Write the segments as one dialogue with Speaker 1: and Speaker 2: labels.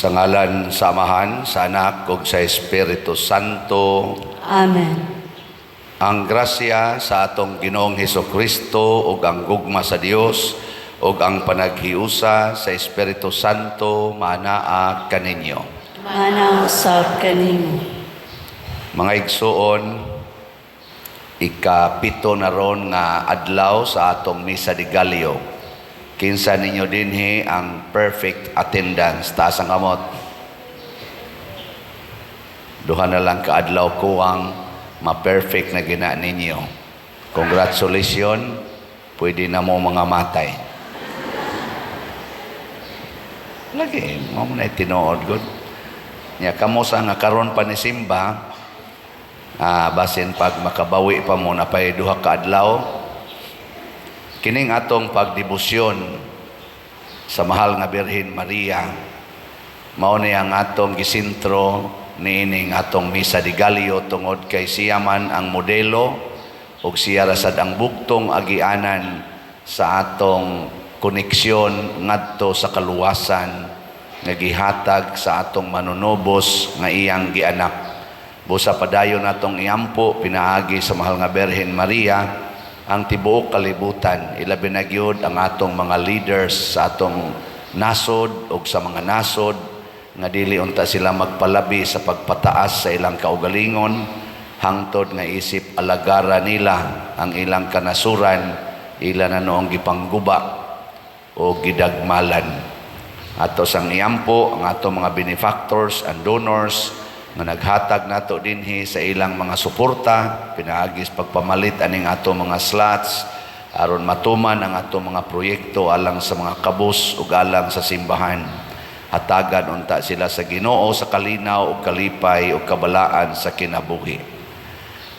Speaker 1: Sa ngalan sa Amahan, sa Anak, ug sa Espiritu Santo.
Speaker 2: Amen.
Speaker 1: Ang grasya sa atong Ginoong Heso Kristo ug ang gugma sa Dios ug ang panaghiusa sa Espiritu Santo maanaa kaninyo.
Speaker 2: Maanaa usab kanimo.
Speaker 1: Mga igsuon, ikapito na ron nga adlaw sa atong Misa de Gallo. Kinsa ninyo dinhi ang perfect attendance? Taas ang kamot. Duha na lang kaadlaw kuwang ma-perfect na gina ninyo. Congratulations, pwede na mo mga matay. Lagi, mao na tinuod gud. Nya kamo sa nga karon pa ni simba, basin pag makabawi pa mo na pay duha ka adlaw, kining atong pagdebosyon sa mahal nga Birhen Maria, mao ni ang atong gisentro niining atong Misa de Gallo tungod kay siya man ang modelo ug siya ra sad ang bugtong agianan sa atong koneksyon ngadto sa kaluwasan nga gihatag sa atong manunubos nga iyang gianak. Busa padayon natong iampo pinaagi sa mahal nga Birhen Maria ang tibuok kalibutan, ilabi na gyud ang atong mga leaders sa atong nasod ug sa mga nasod nga dili unta sila magpalabi sa pagpataas sa ilang kaugalingon hangtod nga isip alagara nila ang ilang kanasuran, ila na noong gipangguba o gidagmalan. Ato sang iampo ang atong mga benefactors and donors nga naghatag nato dinhi sa ilang mga suporta pinaagis pagpamalit aning ato mga slots aron matuman ang ato mga proyekto alang sa mga kabus ug alang sa simbahan. Hatagan unta sila sa Ginoo sa kalinaw ug kalipay ug kabalaan sa kinabuhi.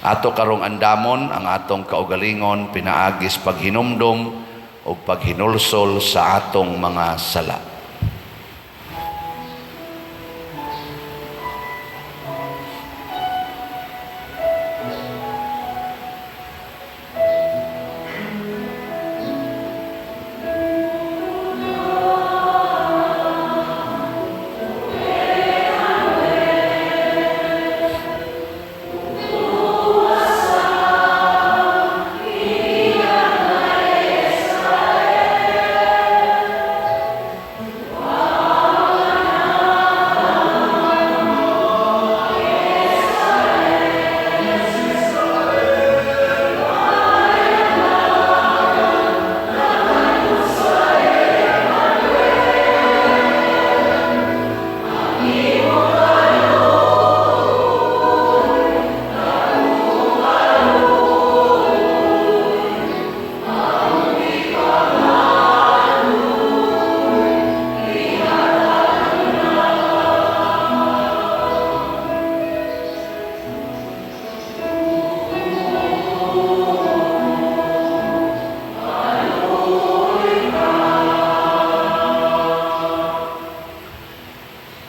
Speaker 1: Ato karong andamon ang atong kaugalingon pinaagis paghinumdom ug paghinulsol sa atong mga sala.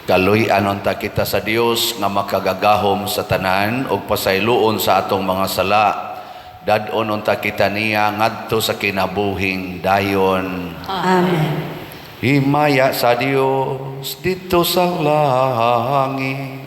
Speaker 1: Kaluy-an unta kita sa Dios nga makagagahom sa tanan ug pasayloon sa atong mga sala. Dad-on unta kita niya ngadto sa kinabuhing dayon.
Speaker 2: Amen.
Speaker 1: Himaya sa Dios didto sa langit.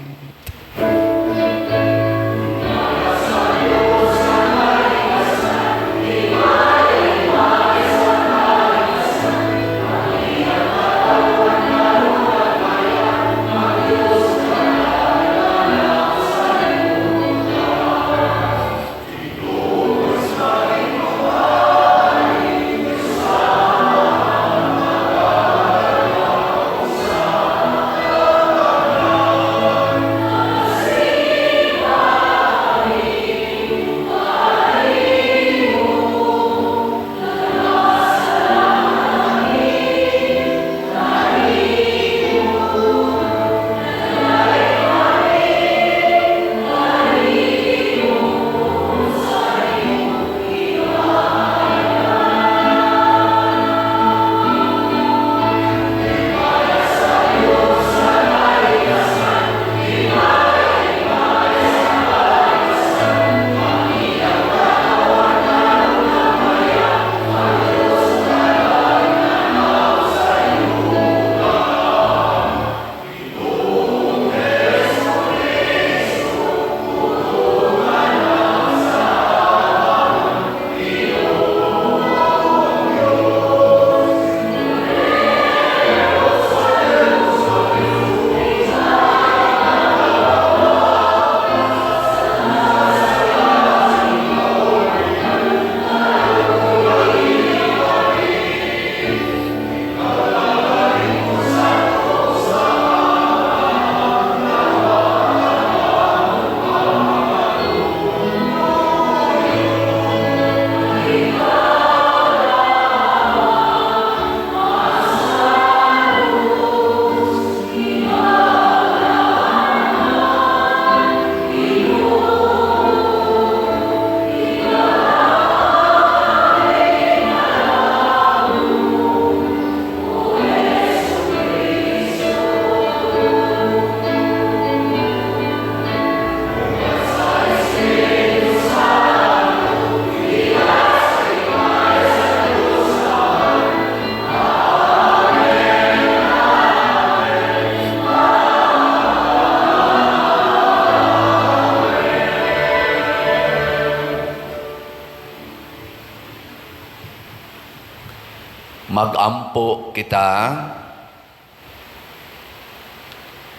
Speaker 1: Magampo kita.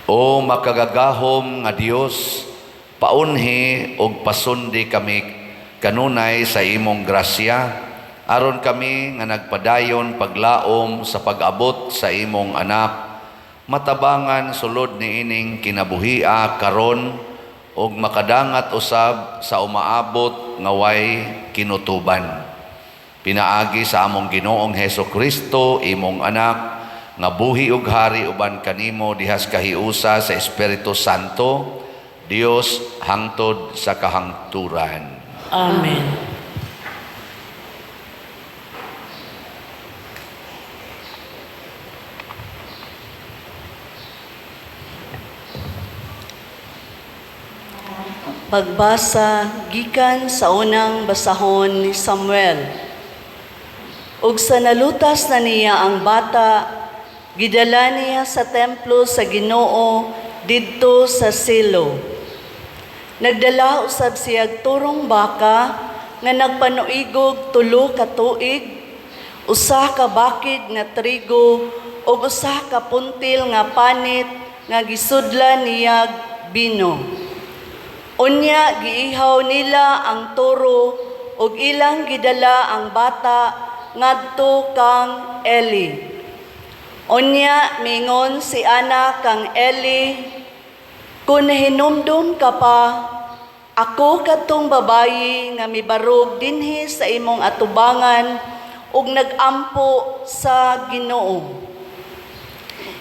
Speaker 1: O makagagahom nga Dios, paunhi og pasundi kami kanunay sa imong grasya, aron kami nga nagpadayon paglaom sa pag-abot sa imong anak, matabangan sulod niining kinabuhia karon ug makadangat usab sa umaabot nga way kinutuban. Pinaagi sa among Ginoong Heso Kristo, imong anak, nga buhi ug hari uban kanimo dihas kahiusa sa Espiritu Santo, Dios hangtod sa kahangturan.
Speaker 2: Amen. Pagbasa gikan sa unang basahon ni Samuel. Ug sa nalutas na niya ang bata, gidala niya sa templo sa Ginoo didto sa Silo. Nagdala usab siyag turong baka nga nagpanuigog 3 ka tuig, usa ka bakid nga trigo ug usa ka puntil nga panit nga gisudlan niyag bino. Unya giihaw nila ang toro ug ilang gidala ang bata ngadto kang Eli. Unya mingon si Ana kang Eli, "Kun hinumdum ka pa, ako kadtong babayi nga mibarog dinhi sa imong atubangan ug nagampo sa Ginoo.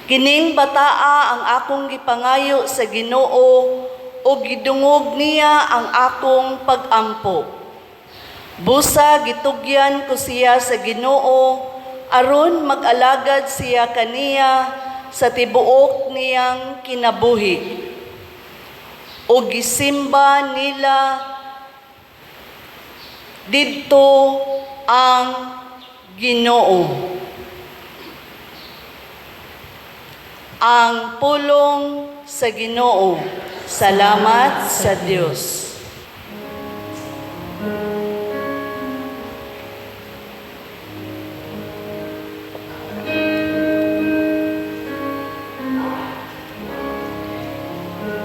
Speaker 2: Kining bataa ang akong gipangayo sa Ginoo ug gidungog niya ang akong pagampo. Busa gitugyan ko siya sa Ginoo aron mag-alagad siya kaniya sa tibuok niyang kinabuhi." Ug gisimba nila didto ang Ginoo. Ang pulong sa Ginoo. Salamat sa Dios.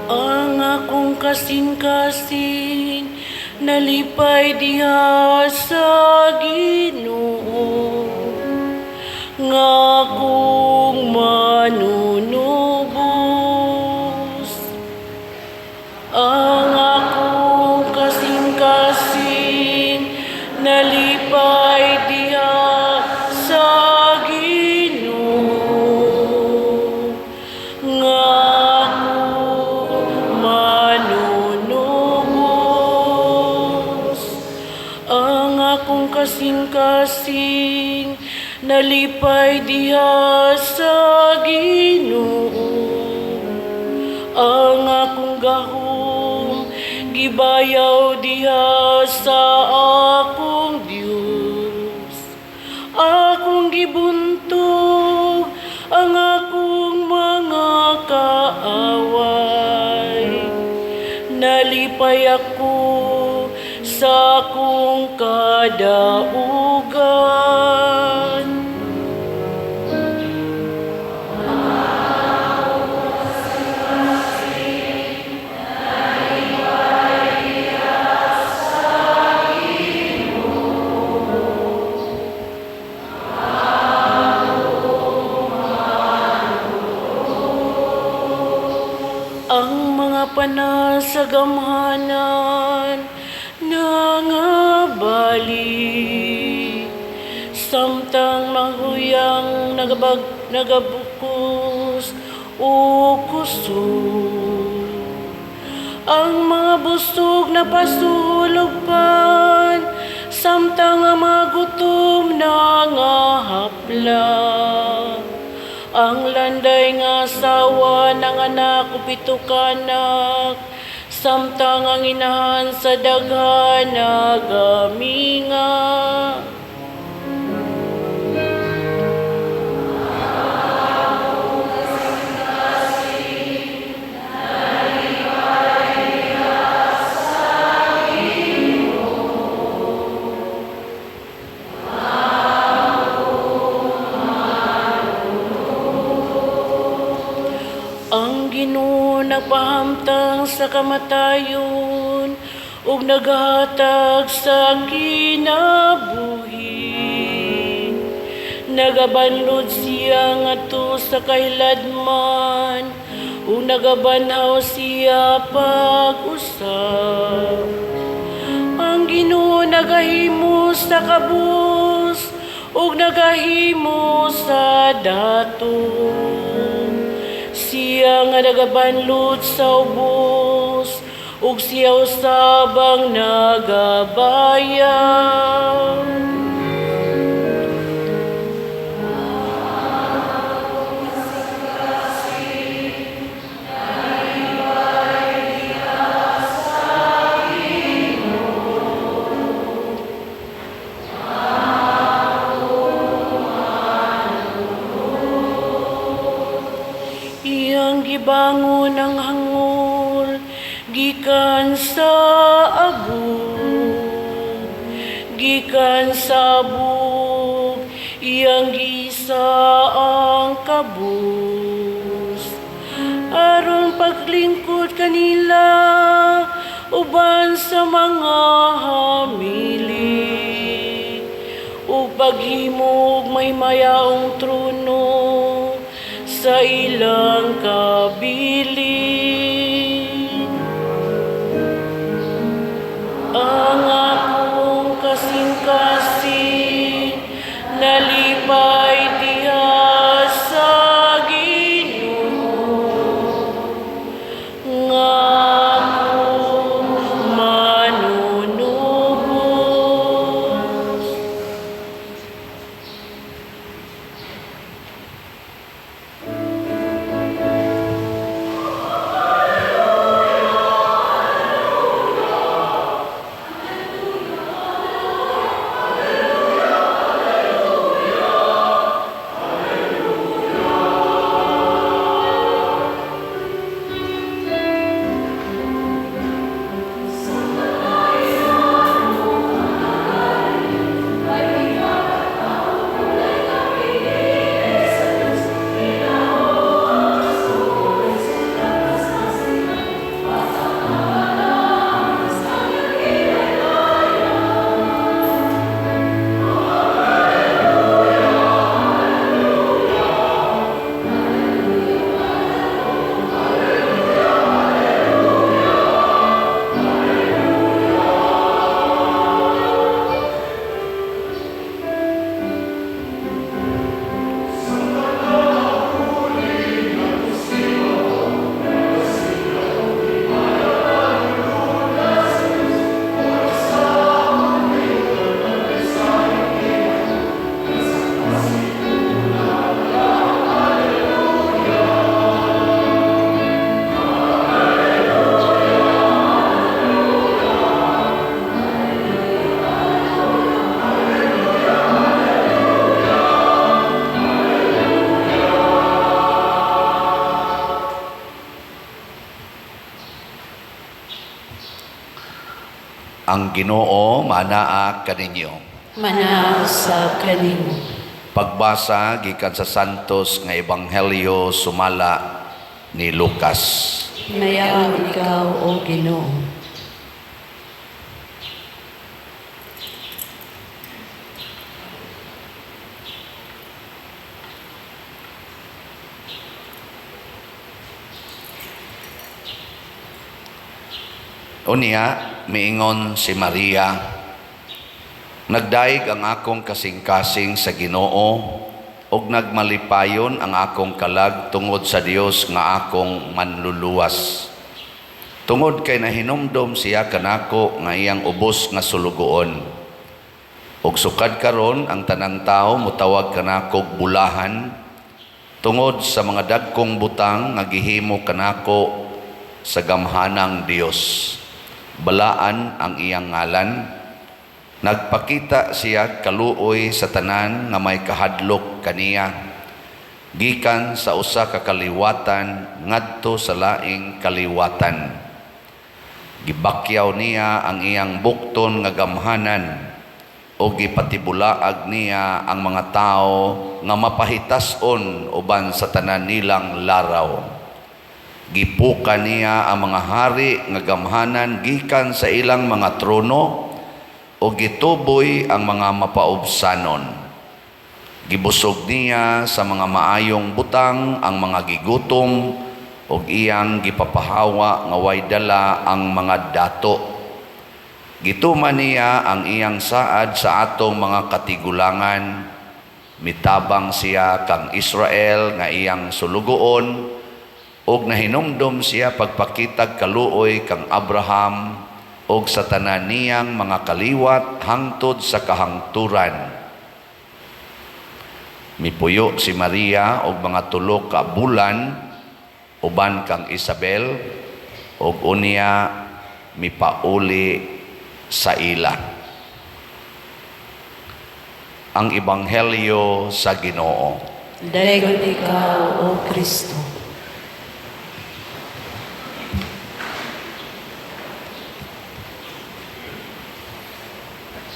Speaker 3: Ang akong kasing-kasing nalipay diha sa Ginoo, nga akong manunubos. Ang akong kasing-kasing nalipay diha sa Ginoo, nga akong manunubos. Ang akong kasing-kasing nalipay diha sa Ginoo. Ang akong gahom gibayaw diha sa akong Dios. Akong gibuntog ang akong mga kaaway. Nalipay ako sa akong kadaugan. Ang mga pana sa gamhanan nangabali, samtang mahuyang nagabukos o kusog. Ang mga busog na pasulugpan, samtang ang mga gutom nangahapla. Ang landay nga asawa ng anak o 7 ka anak, samtang ang inahan sa daghan nagaminga. Ang Ginoo nagpahamtang sa kamatayon ug naghatag sa kinabuhi. Nagabanlod siya ngadto sa kahiladman ug nagabanhaw siya pag-usab. Ang Ginoo nagahimo sa kabus ug nagahimo sa dato. Siya nga nagabanlod sa ubos ug siya usab ang nagabayaw. Iyang gibangon ang hangol gikan sa abog, gikan sa abog iyang giisa ang kabus, aron paglingkod kanila uban sa mga hamili ug paghimog may mayaong trono sa ilang kabilin. Ang akong kasing-kasing nalipay diha sa Ginoo, nga akong manunubos.
Speaker 1: Ang Ginoo manaa kaninyo.
Speaker 2: Manaa usab kanimo.
Speaker 1: Pagbasa gikan sa Santos nga Ebanghelyo sumala ni Lucas.
Speaker 2: Mayaon ikaw, O Ginoo.
Speaker 1: Unya, miingon si Maria, "Nagdayeg ang akong kasing-kasing sa Ginoo ug nagmalipayon ang akong kalag tungod sa Dios nga akong manluluwas. Tungod kay nahinumdom siya kanako nga iyang ubos nga sulugoon. Ug sukad karon ang tanang tawo motawag kanakog bulahan tungod sa mga dagkong butang nga gihimo kanako sa gamhanang Dios. Balaan ang iyang ngalan. Nagpakita siya kaluoy sa tanan nga may kahadlok kaniya, gikan sa usa ka kaliwatan ngadto sa laing kaliwatan. Gibakyaw niya ang iyang bukton nga gamhanan o gipatibulaag niya ang mga tawo nga mapahitas-on uban sa tanan nilang laraw. Gipuka niya ang mga hari nga gamhanan gikan sa ilang mga trono o gituboy ang mga mapaubsanon. Gibusog niya sa mga maayong butang ang mga gigutom ug iyang gipapahawa nga way dala ang mga dato. Gituman niya ang iyang saad sa atong mga katigulangan. Mitabang siya kang Israel nga iyang sulugoon ug nahinumdom siya pagpakitag kaluoy kang Abraham ug sa tanan niyang mga kaliwat hangtod sa kahangturan. Mipuyo si Maria og mga 3 ka bulan uban kang Isabel ug unya mipauli sa ila. Ang Ebanghelyo sa Ginoo.
Speaker 2: Daghang ikaw, O Kristo.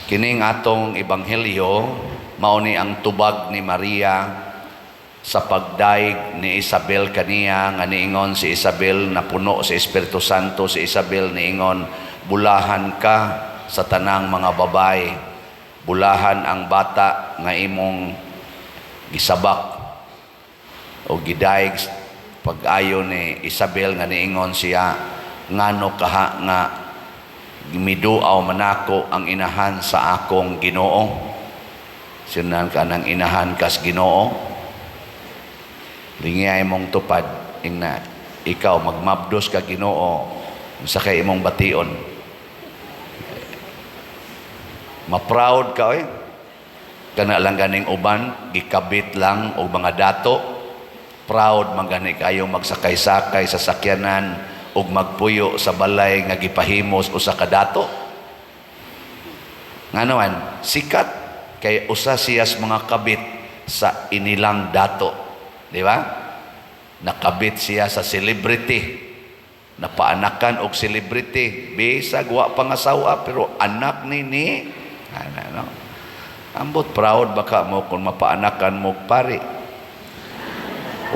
Speaker 1: Kining atong ebanghelyo mao ni ang tubag ni Maria sa pagdayeg ni Isabel kaniya nga niingon si Isabel, napuno sa Espiritu Santo si Isabel, niingon, "Bulahan ka sa tanang mga babae, bulahan ang bata nga imong gisabak." O gidayeg pag-ayo ni Isabel nga niingon siya, "Ngano kaha nga miduaw manako ang inahan sa akong Ginoo?" Sinan ka ng inahan kas Ginoo. Lingiyay mong tupad ingna ikaw magmabdos ka Ginoo sa kay imong bation. Ma-proud ka oy. Kana lang ganing uban gikabit lang og mga dato. Proud man gani kayo magsakay-sakay sa sakyanan ug magpuyo sa balay nga gipahimos usa ka dato. Ngano man sikat kay usa siya sa mga kabit sa inilang dato, di ba? Nakabit siya sa celebrity. Napaanakan og celebrity, bisag wa pa nga sawa pero anak ni ni ana, no? Ambot proud baka mo kung mapaanakan mo og pari.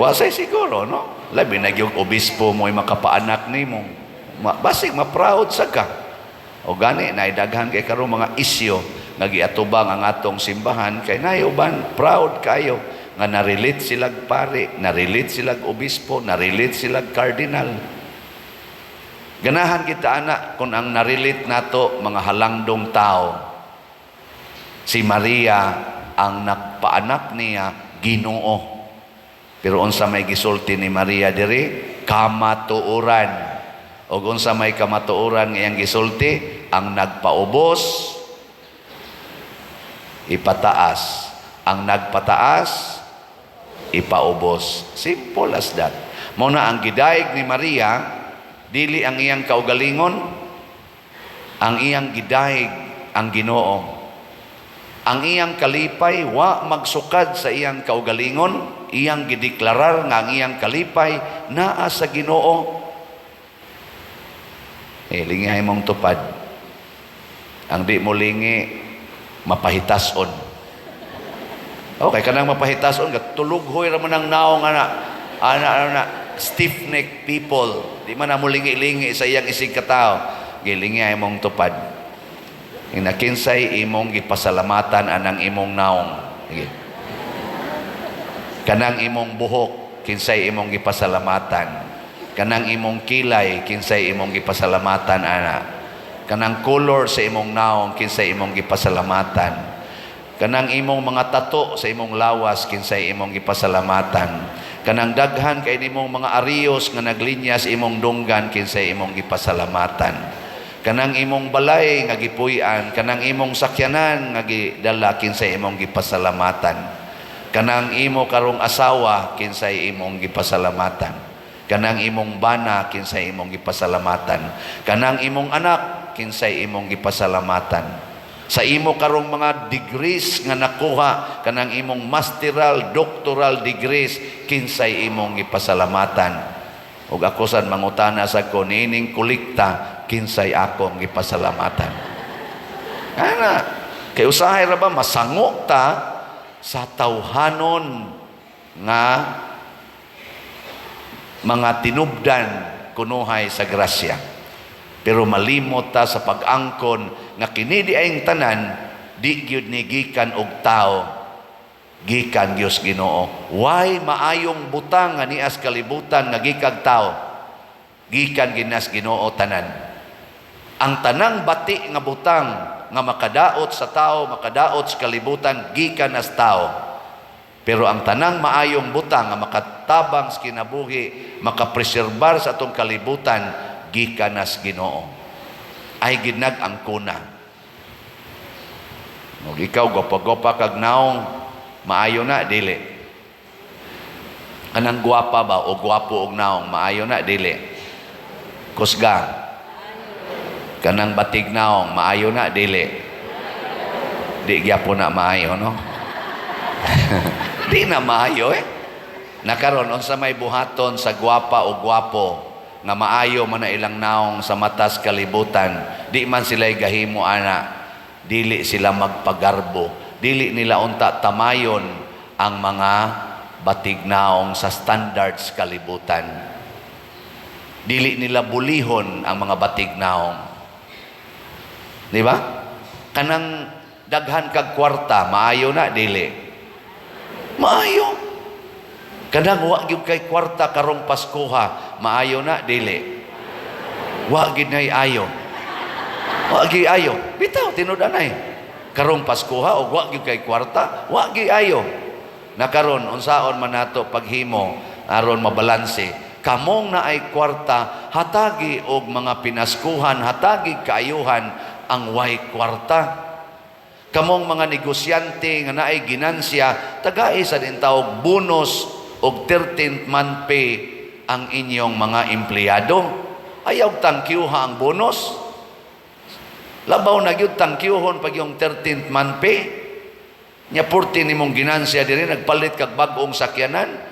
Speaker 1: Wa say siguro, no? Labi na gyud obispo mo'y makapaanak nimo. Basig ma-proud sa ka. O gani na daghan kay karon mga isyo nga giatubang ang atong simbahan kay naay uban proud kayo nga na-relate silag pari, na-relate silag obispo, na-relate silag cardinal. Ganahan kita ana kung ang na-relate nato mga halangdong tao. Si Maria ang nagpaanak niya Ginoo. Pero unsa may gisulti ni Maria diri? Kamatuoran. Og unsa may kamatuoran nga iyang gisulti? Ang nagpaubos ipataas, ang nagpataas ipaubos. Simple as that. Mao na ang gidayeg ni Maria dili ang iyang kaugalingon, ang iyang gidayeg ang Ginoo. Ang iyang kalipay wa magsukad sa iyang kaugalingon, iyang gideklarar nga ang iyang kalipay naa sa Ginoo. Eh, lingihay mong tupad. Ang di mo lingi, mapahitason. Okay, kanang mapahitason, tulughoy ra man ang naong ana, ana, ana, stiff neck people. Di man na mo lingi-lingi sa iyang isig katao. Gilingihay mong tupad. Inakinsay imong gipasalamatan anang imong naong. Sige. Kanang imong buhok, kinsay imong gipasalamatan. Kanang imong kilay, kinsay imong gipasalamatan ana. Kanang color sa imong naong, kinsay imong gipasalamatan. Kanang imong mga tato sa imong lawas, kinsay imong gipasalamatan. Kanang daghan kay nimong mga ariyos nga naglinya sa imong dunggan, kinsay imong gipasalamatan. Kanang imong balay nga gipuy-an, kanang imong sakyanan nga gidala, kinsay imong gipasalamatan. Kanang imo karong asawa, kinsay imong gipasalamatan. Kanang imong bana, kinsay imong gipasalamatan. Kanang imong anak, kinsay imong gipasalamatan. Sa imo karong mga degrees nga nakuha, kanang imong masteral, doctoral degrees, kinsay imong gipasalamatan. Ug ako sad mangutana sa ko niining kolekta, kinsay akong gipasalamatan. Ana, kay usahay ra ba masango ta sa tawhanon nga Mga tinubdan kunuhay sa grasya. Pero malimot ta sa pag-angkon nga kini diayng tanan di gyud ni gikan og tao, gikan Dios Ginoo. Way maayong butang nga nias kalibutan nga gikag tao. Gikan ginas Ginoo tanan. Ang tanang bati nga butang nga makadaot sa tao, makadaot sa kalibutan, gikan as tao. Pero ang tanang maayong butang nga makatabang sa kinabuhi, makapreserbar sa atong kalibutan, gikan nas Ginoo. Ay ginag ang kuna. Ug ikaw, gwapa-gwapa kag naong, maayo na, dili? Kanang gwapa ba o gwapo og naong, maayo na, dili? Kusga. Kanang batig naong, maayo na, dili? Di gyapon na maayo, no? Di na maayo eh. Nakaron unsa may buhaton sa gwapa o gwapo nga maayo man na ilang naong sa matas kalibutan, di man sila gahimo ana, dili sila magpagarbo, dili nila unta tamayon ang mga batig naong sa standards kalibutan. Dili nila bulihon ang mga batig naong. Di ba? Kanang daghan kag kwarta, maayo na, dili? Maayo. Kanang wa gyud kay kwarta karong Paskuha, maayo na, dili? Wa gyud nay ayo. Wa gyud ayo. Bitaw tinud anay. Karong Paskuha og wa gyud kay kwarta, wa gyud ayo. Na karon unsaon man nato paghimo aron mabalanse? Kamong naay kwarta, hatagi og mga pinaskuhan, hatagi kaayuhan ang way kwarta. Kamong mga negosyante nga naay ginansya, tagai sa din tawag bonus og 13th month pay ang inyong mga empleyado. Ayaw tangkyuha ang bonus. Labaw na gyud tangkyuhon pag yung 13th month pay. Nya purti nimong ginansya diri, nagpalit kag bag-ong sakyanan.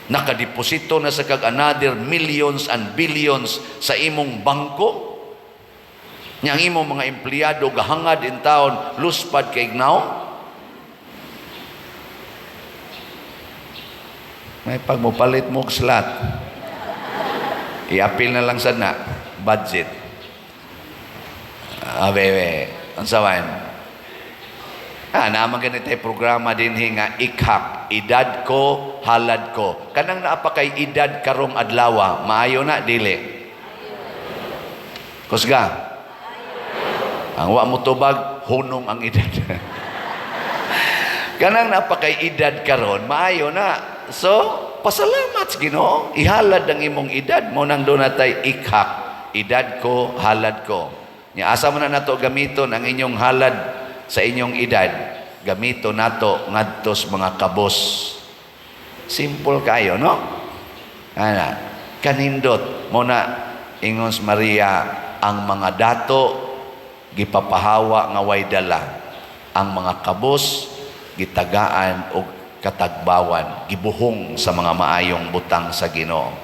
Speaker 1: Nakadeposito na sa kag another millions and billions sa imong bangko. Nya ang imong mga empleyado gahangad in taon luspad kay ignaw. May pag mopalit mo og slot. I-appeal na lang sad na budget. Ah, bebe, unsa man? Ah, naman ganito programa din nga ikhak, edad ko, halad ko. Kanang naa pa kay edad karong adlawa, maayo na, dili? Kusga. Ang wa mo tubag, hunong ang edad. Kanang naa pa kay edad karon, maayo na. So, pasalamat sa Ginoo. Ihalad ang imong edad mo nang doon natay ikhak. Edad ko, halad ko. Nya asa man na nato gamiton ang inyong halad sa inyong edad? Gamito nato ngadto sa mga kabos. Simple kayo, no? Ana, kanindot mo na ingon si Maria, ang mga dato gipapahawa nga way dala, ang mga kabos gitagaan og katagbawan, gibuhong sa mga maayong butang sa Ginoo,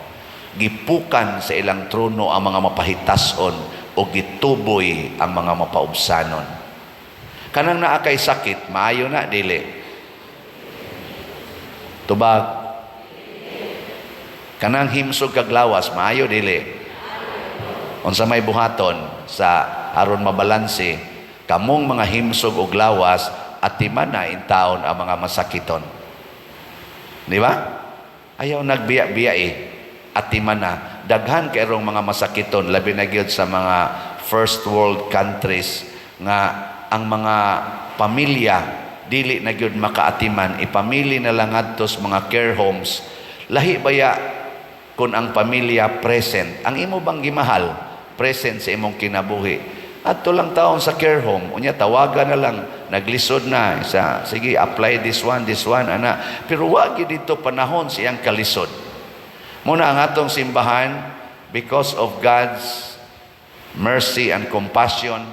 Speaker 1: gipukan sa ilang trono ang mga mapahitason o gituboy ang mga mapaubsanon. Kanang naa kay sakit, maayo na, dili? Tubag. Kanang himsog kag lawas, maayo, dili? Unsa may buhaton sa aron mabalanse? Kamong mga himsog og lawas, atiman na in taon ang mga masakiton. Di ba? Ayaw nagbiya-biya eh. Atiman na. Daghan kayrong mga masakiton, labi na gyud sa mga first world countries nga ang mga pamilya dili na gyud makaatiman, ipamili na lang ngadto sa mga care homes. Lahi baya kung ang pamilya present, ang imo bang gimahal present sa imong kinabuhi? Adto lang taon sa care home, unya tawagan na lang, naglisod na sa, sige, apply this one, this one, ana. Pero wa gyud dito panahon sa iyang kalisod. Muna ang atong simbahan, because of God's mercy and compassion,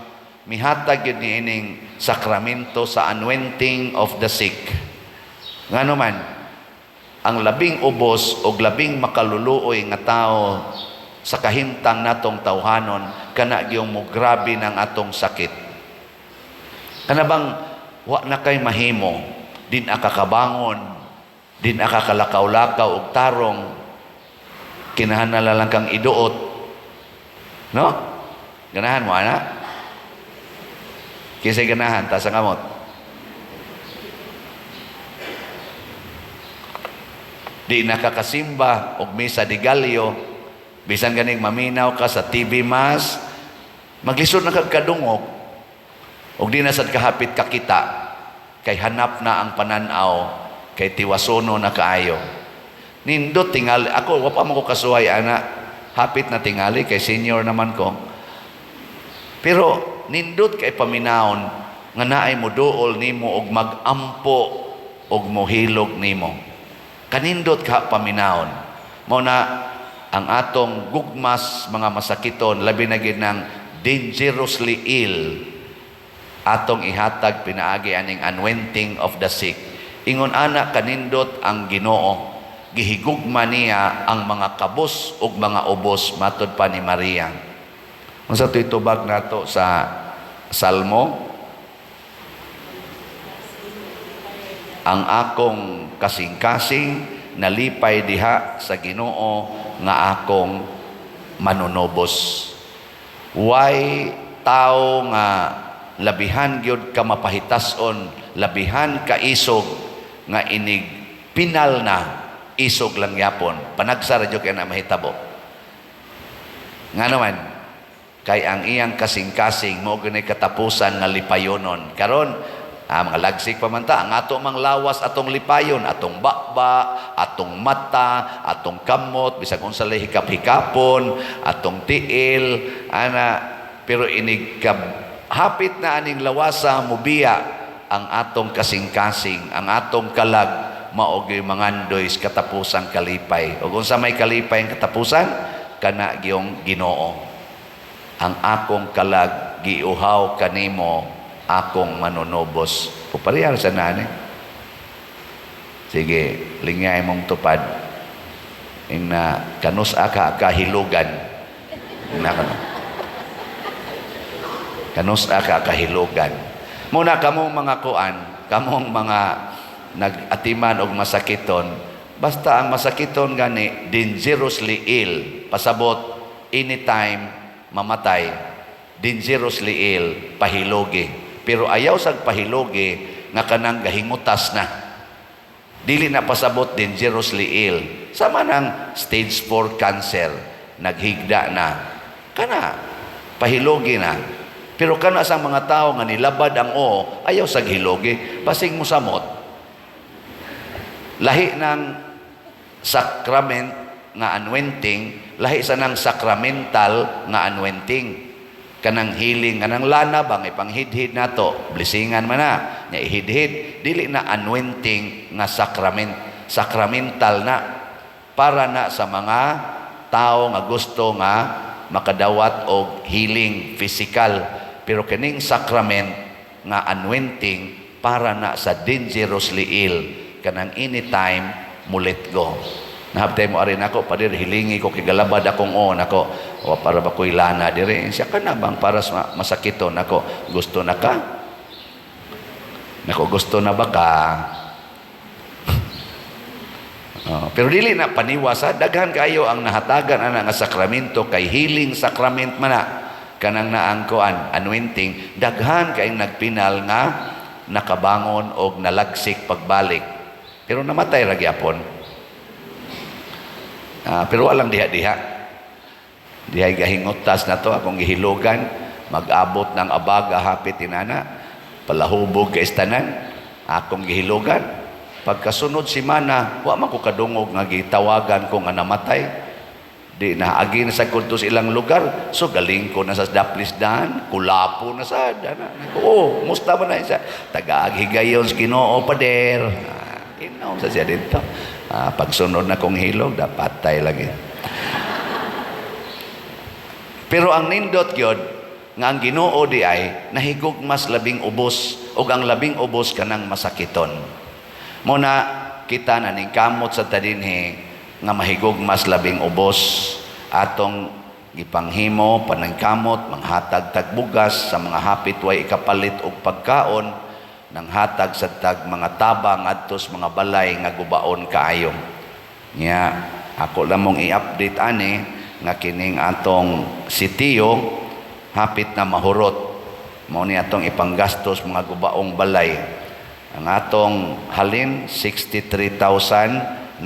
Speaker 1: mihatag yun niining sakramento sa anointing of the sick. Ngano man, ang labing ubos o labing makaluluoy nga tao sa kahimtang natong tawhanon, kana gyung mo grabe ng atong sakit. Kana bang wa na kay mahimo, din akakabangon, din akakalakaw-lakaw og tarong. Kinahanglan lang kang iduot. No? Ganahan mo, ana? Kinsay ganahan, taas ang kamot. Di nakakasimba og misa di galyo, bisan ganing maminaw ka sa TV Mass, maglisod na kag kadungog og di na sad kahapit kakita kay hanap na ang panan-aw kay tiwasono na kaayo. Nindot tingali ako, wa pa mo ko kasuhay ana, hapit na tingali kay senior naman ko. Pero nindot kay paminawon nga naay moduol nimo og magampo og mohilog nimo. Kanindot ka paminawon. Mao na ang atong gugmas mga masakiton, labi na gid ng dangerously ill, atong ihatag pinaagi aning anointing of the sick. Ingon ana kanindot ang Ginoo, gihigugma niya ang mga kabos ug mga ubos, matod pa ni Maria. Unsa to'y tubag nato sa Salmo? Ang akong kasing-kasing nalipay diha sa Ginoo nga akong manunobos. Way tao nga labihan gyud ka mapahitason, labihan ka isog nga inig pinal na isog lang yapon. Panagsara gyud kay na mahitabo. Nga naman, kay ang iyang kasing-kasing mo gani katapusan nga lipayonon. Karon, mga lagsik pa man ta, ang ato mang lawas atong lipayon, atong bakba, atong mata, atong kamot, bisag unsa lay hikap-hikapon, atong tiil, ana, pero inig hapit na aning lawasa mubiya ang atong kasing-kasing, ang atong kalag, mao gyud mangandoy sa katapusang kalipay. Ug unsa may kalipay ang katapusan? Kana gyung Ginoo. Ang akong kalag giuhaw kanimo, akong manunobos. Puparehar sa nani. Sige, lingay mong tupad. Ing na kanus aka kahilugan. Ing na kano. Kanus aka kahilugan. Muna kamong mga kuan, kamong mga nag-atiman og masakiton, basta ang masakiton gani dangerously ill, pasabot anytime mamatay, dangerously ill, pahilogi. Pero ayaw sag pahilogi nga kanang gahingutas na. Dili na pasabot dangerously ill. Sama ng stage 4 cancer, naghigda na. Kana, pahilogi na. Pero kana sa mga tao nga nilabad ang oo, ayaw sag hilogi, basing mo samot. Lahi ng sacrament nga anointing, lahi sa nang sacramental nga anointing. Kanang healing, kanang lana bang ipanghidhid nato, blessingan man na, nya ihidhid, dili na anointing nga sacrament, sacramental na para na sa mga tao nga gusto nga makadawat og healing physical. Pero kining sacrament nga anointing para na sa dangerously ill, kanang anytime mo let go. Nahabtay mo ari nako, pader, hilingi ko kay galabad akong o nako, o para ba ko'y lana dire siya ka na bang para sa masakiton nako, gusto na ka? Nako, gusto na ba ka? Oh, pero dili na paniwas ha? Daghan kayo ang nahatagan ana nga sakramento kay healing sacrament man na kanang naangkoan anointing, daghan kayong nagpinal nga nakabangon og nalagsik pagbalik, pero namatay ra gyapon. Pero walang diha-diha. Dihay gahingutas na to akong gihilugan, mag-abot ng abaga hapit inana, palahubog kay istanan, akong gihilugan. Pagkasunod si mana, wa man ko kadungog nga gitawagan ko nga namatay. Di na agi na sa kulto sa ilang lugar. So galing ko na sa Daplisdan, kulapo na sa dana. Oh, musta man na siya? Tagaag higayon sa Ginoo, pader. Inaw sa siya dito. Pagsunod na kong hilog, dapat tay lagi. Pero ang nindot gyud nga ang Ginoo di ay nahigugmas labing ubos, ug ang labing ubos kanang masakiton. Muna kita na ning kamot sa tadinhi nga mahigugmas labing ubos, atong gipanghimo panangkamot manghatag tagbugas sa mga hapit way ikapalit og pagkaon, nang hatag sa tag mga tabang adto sa mga balay nga gubaon kaayo. Nya Ako lamong i-update ani nga kining atong sitiyo hapit na mahurot. Mao ni atong ipanggastos mga gubaong balay. Ang atong halin 63,910,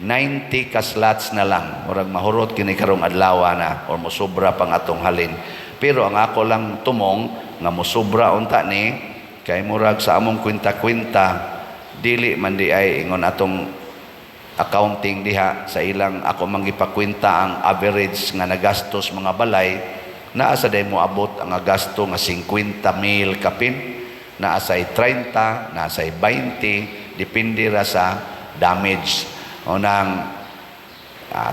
Speaker 1: 90 ka slots na lang. Murag mahurot kini karong adlaw na or mosobra pang atong halin. Pero ang ako lang tumong nga mosobra unta ni kay murag sa among kwenta-kwenta dili man di ay ingon atong accounting diha sa ilang ako manggipakwenta ang average nga nagastos mga balay, naa sa day mo abot ang gasto nga 50 mil kapin, naa say 30, naa say 20, depende ra sa damage o nang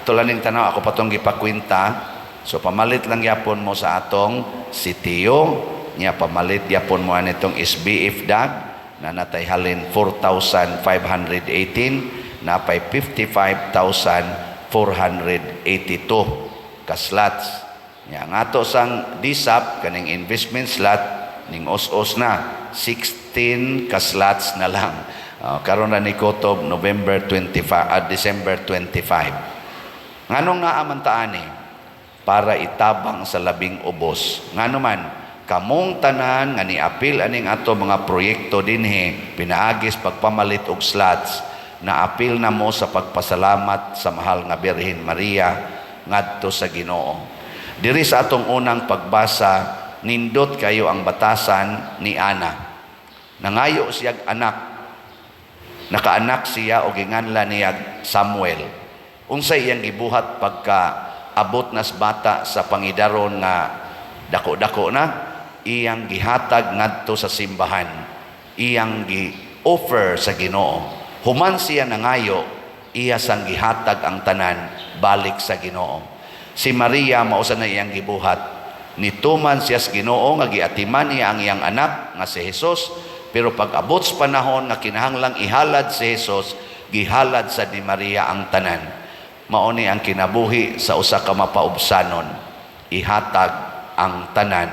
Speaker 1: tulan ning tanaw ako patong gipakwenta. So pamalit lang yapon mo sa atong sitiyo nya, pamalit yapon mo anitong SBF dag na natay halin 4,518, napay 55,482 ka slots. Nya ang ato sang DSAP kaning investment slot ning os-os na 16 ka slots na lang. Karon na ni Kotob November 25 at December 25. Nganong naa man ta ani? Para itabang sa labing ubos. Ngano man kamong tanan nga niapil aning ato mga proyekto dinhi pinaagis pagpamalit og slots, naapil na mo sa pagpasalamat sa mahal nga Birhen Maria ngadto sa Ginoo. Diri sa atong unang pagbasa, nindot kayo ang batasan ni Ana. Nangayo siyag anak. Nakaanak siya o ginganlan niya Samuel. Unsay iyang gibuhat pagka abot nas bata sa pangidaron nga dako-dako na? Iyang gihatag ngadto sa simbahan. Iyang gi-offer sa Ginoo. Human siya nangayo, iya sang gihatag ang tanan balik sa Ginoo. Si Maria mao sa na iyang gibuhat. Nituman siya sa Ginoo nga giatiman niya ang iyang anak nga si Jesus, pero pag abot sa panahon nga kinahanglang ihalad si Jesus, gihalad sa ni Maria ang tanan. Mao ni ang kinabuhi sa usa ka mapaubsanon. Ihatag ang tanan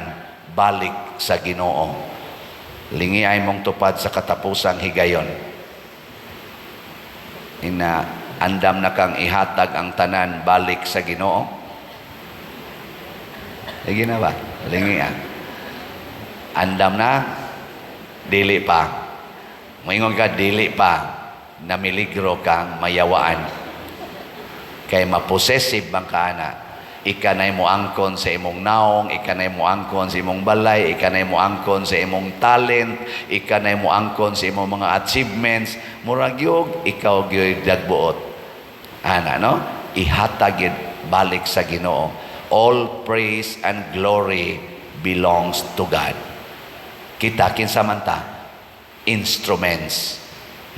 Speaker 1: balik sa Ginoo. Lingi ay mong tupad sa katapusang higayon. Ina andam na kang ihatag ang tanan balik sa Ginoo. Sige na ba? Lingi ah. Andam na? Dili pa. Moingon ka, dili pa. Namiligro kang mayawaan. Kay mapossessive bang ka ana. Ika na'y moangkon sa imong naong, ika na'y moangkon sa imong balay, ika na'y moangkon sa imong talent, ika na'y moangkon sa imong mga achievements. Murag yog, ikaw gyud dagbuot. Ana, no? Ihatag yun balik sa Ginoo. All praise and glory belongs to God. Kita kinsa man ta? Instruments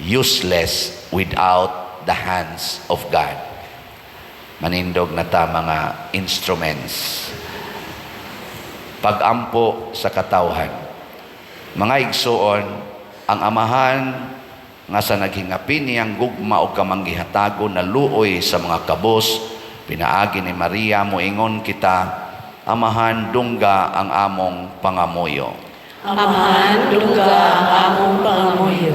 Speaker 1: useless without the hands of God. Manindog na ta, mga instruments. Pagampo sa katawhan. Mga igsuon, ang Amahan nga sa naghingapin niyang gugma o kamanggihatagon na luoy sa mga kabos, pinaagi ni Maria moingon kita, Amahan, dungga ang among pangamuyo.
Speaker 4: Amahan, dungga ang among pangamuyo.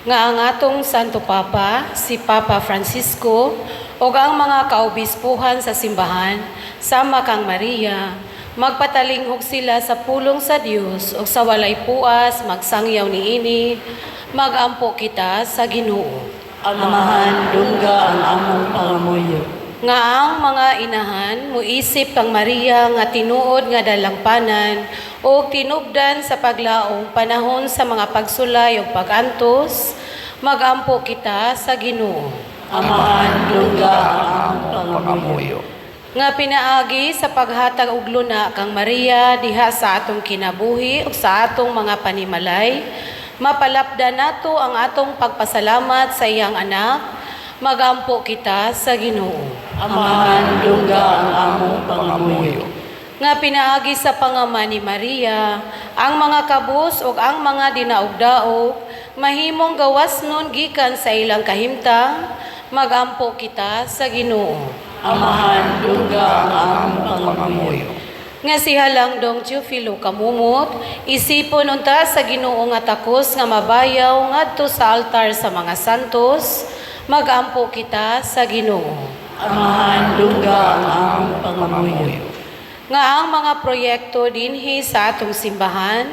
Speaker 4: Nga ang atong Santo Papa, si Papa Francisco, ug ang mga kaobispuhan sa simbahan, sama kang Maria, magpatalinghog sila sa pulong sa Dios ug sa walay puas magsangyaw niini, magampo kita sa Ginoo.
Speaker 2: Amahan, dungga ang among pangamuyo.
Speaker 4: Nga ang mga inahan muisip kang Maria nga tinuod nga dalangpanan o tinubdan sa paglaong panahon sa mga pagsulay ug pagantos, magampo kita sa Ginoo.
Speaker 2: Amahan, dungga ang among pangamuyo.
Speaker 1: Pangamuyo.
Speaker 4: Nga pinaagi sa paghatag og luna kang Maria diha sa atong kinabuhi ug sa atong mga panimalay, mapalapda nato ang atong pagpasalamat sa iyang anak, magampo kita sa Ginoo.
Speaker 2: Amahan, dungga ang among pangamuyo.
Speaker 4: Nga pinaagi sa pangama ni Maria, ang mga kabus ug ang mga dinaog-daog mahimong gawas nun gikan sa ilang kahimtang, magampo kita sa Ginoo.
Speaker 2: Amahan, dungga ang among pangamuyo.
Speaker 4: Nga si Halangdong Teofilo Camomot, isipon unta sa Ginoo nga takos nga mabayaw ngadto sa altar sa mga santos, Magampo kita sa Ginoo.
Speaker 3: Amahan, dungga ang among pangamuyo.
Speaker 4: Nga ang mga proyekto dinhi sa atong simbahan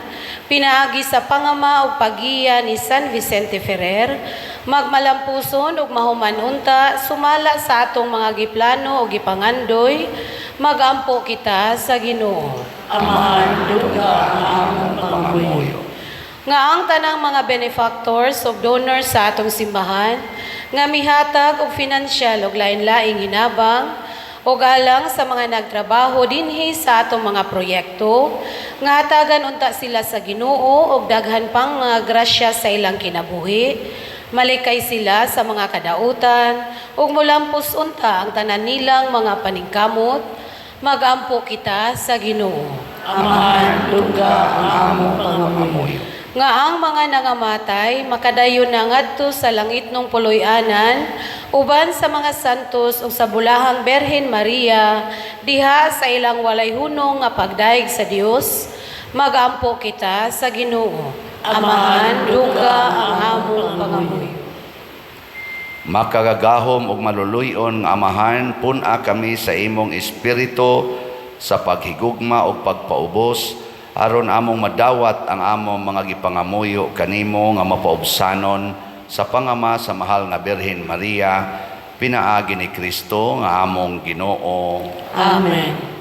Speaker 4: pinaagi sa pangama ug paggiya ni San Vicente Ferrer magmalampuson ug mahuman unta sumala sa atong mga giplano ug gipangandoy. Magampo kita sa Ginoo.
Speaker 3: Amahan, dungga ang among pangamuyo.
Speaker 4: Nga ang tanang mga benefactors ug donors sa atong simbahan nga mihatag og financial ug lain-laing hinabang ug alang sa mga nagtrabaho dinhi sa atong mga proyekto, nga hatagan unta sila sa Ginoo og daghan pang mga grasya sa ilang kinabuhi, malikay sila sa mga kadautan ug molampos unta ang tanan nilang mga paningkamot. Magampo kita sa Ginoo.
Speaker 3: Amahan, dungga ang among pangamuyo.
Speaker 4: Nga ang mga nangamatay makadayon na ngadto sa langitnong puloy-anan uban sa mga santos ug sa bulahang Berhen Maria diha sa ilang walay hunong nga pagdayeg sa Dios. Magampo kita sa Ginoo. Amahan, dungga ang among pangamuyo.
Speaker 1: Makagagahom ug maluluy-on nga Amahan, pun-a kami sa imong espiritu sa paghigugma ug pagpaubos aron among madawat ang among mga gipangamuyo kanimo nga mapaubsanon sa pangama sa mahal nga Birhen Maria, pinaagi ni Kristo nga among Ginoo.
Speaker 3: Amen.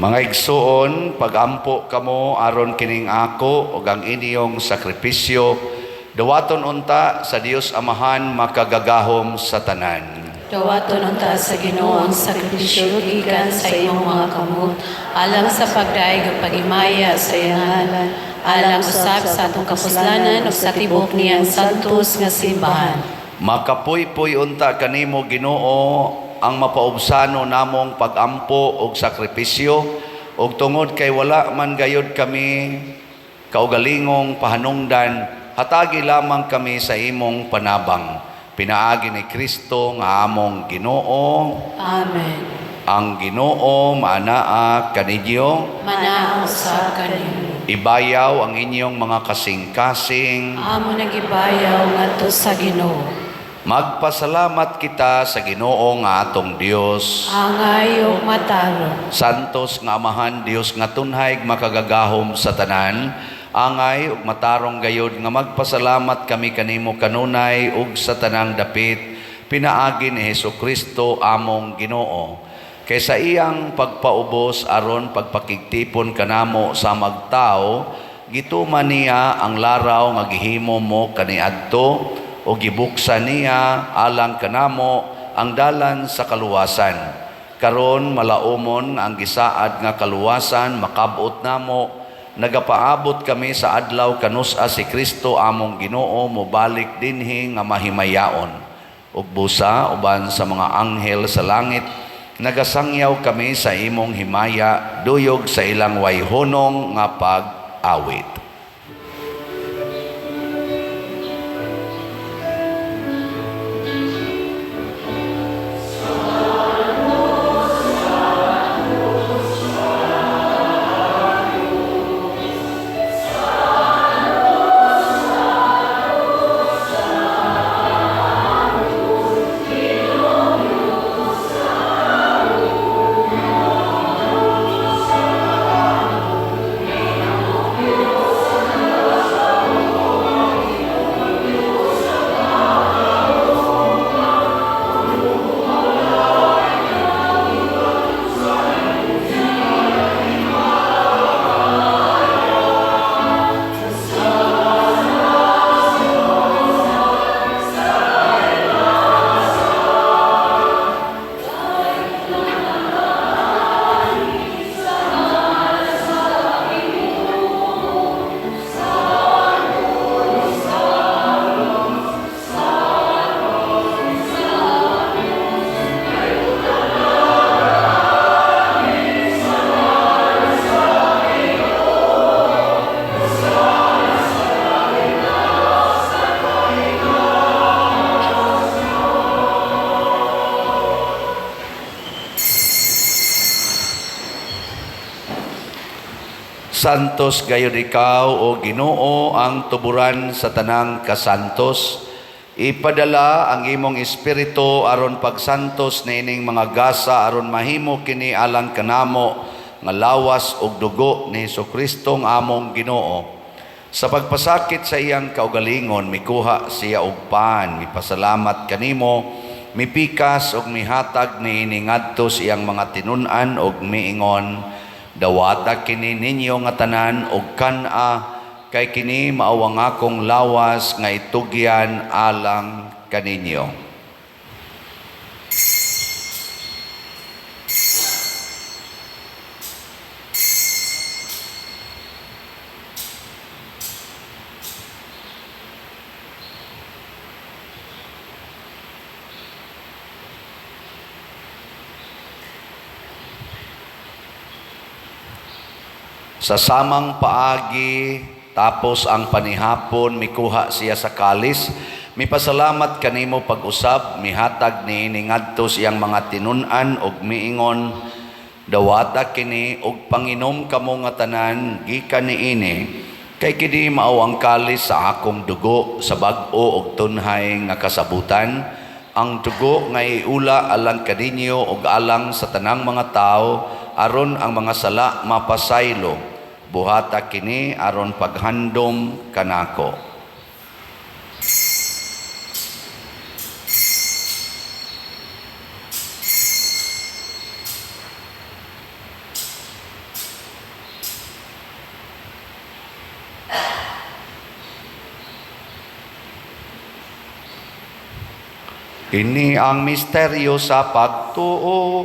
Speaker 1: Mga igsuon, pagampo kamo aron kining ako ug ang inyong sakripisyo dawaton unta sa Dios Amahan makagagahom sa tanan.
Speaker 4: Dawaton unta sa Ginoo ang sakripisyo gikan sa imong mga kamot alang sa pagdayeg ug paghimaya sa iyang ngalan, alang usab sa atong kapuslanan ug sa tibok niyang santos nga simbahan.
Speaker 1: Makapuypuy unta kanimo, Ginoo, ang mapaubsano namong pagampo og sakripisyo, ug tungod kay wala man gayod kami kaugalingong pahanungdan, hatagi lamang kami sa imong panabang pinaagi ni Kristo nga among Ginoo.
Speaker 4: Amen.
Speaker 1: Ang Ginoo maanaa kaninyo.
Speaker 4: Manaa usab kanimo.
Speaker 1: Ibayaw ang inyong mga kasing-kasing.
Speaker 4: Amo nagibayaw ngadto sa Ginoo.
Speaker 1: Magpasalamat kita sa Ginoo nga atong Dios.
Speaker 4: Angay ug matarong.
Speaker 1: Santos nga Amahan, Dios nga tunhay makagagahom sa tanan, angay ug matarong gayod nga magpasalamat kami kanimo kanunay ug sa tanang dapit pinaagi ni Hesus Kristo among Ginoo. Kay sa iyang pagpaubos aron pagpakigtipon kanamo sa magtao, gituman niya ang laraw nga gihimo mo kaniadto o gibuksan niya alang kanamo ang dalan sa kaluwasan. Karon malaumon nga ang gisaad nga kaluwasan makabot namo. Nagapaabot kami sa adlaw kanus-a si Kristo among Ginoo mobalik dinhi nga mahimayaon. Ug busa uban sa mga anghel sa langit nagasangyaw kami sa imong himaya duyog sa ilang wayhunong nga pag-awit. Santos gayud ikaw, o Ginoo, ang tuburan sa tanang kasantos. Ipadala ang imong espiritu aron pagsantos niining mga gasa aron mahimo kini alang kanamo nga lawas ug dugo ni Hesukristo nga among Ginoo. Sa pagpasakit sa iyang kaugalingon, mikuha siya og pan, mipasalamat kanimo, mipikas ug mihatag niini ngadto sa iyang mga tinun-an ug miingon, "Dawata kini ninyo nga tanan ug kan-a, kay kini mao ang akong lawas nga itugyan alang kaninyo." Sa samang paagi, tapos ang panihapon, mikuha siya sa kalis, mipasalamat kanimo pag-usab, mihatag niini ngadto sa iyang mga tinun-an ug miingon, "Dawata kini ug panginom kamo nga tanan gikan niini, kay kini mao ang kalis sa akong dugo sa bag-o ug tunhay nga kasabutan, ang dugo nga iula alang kaninyo ug alang sa tanang mga tawo aron ang mga sala mapasaylo. Buhata kini aron paghandom kanako." Kini ang misteryo sa pagtuo.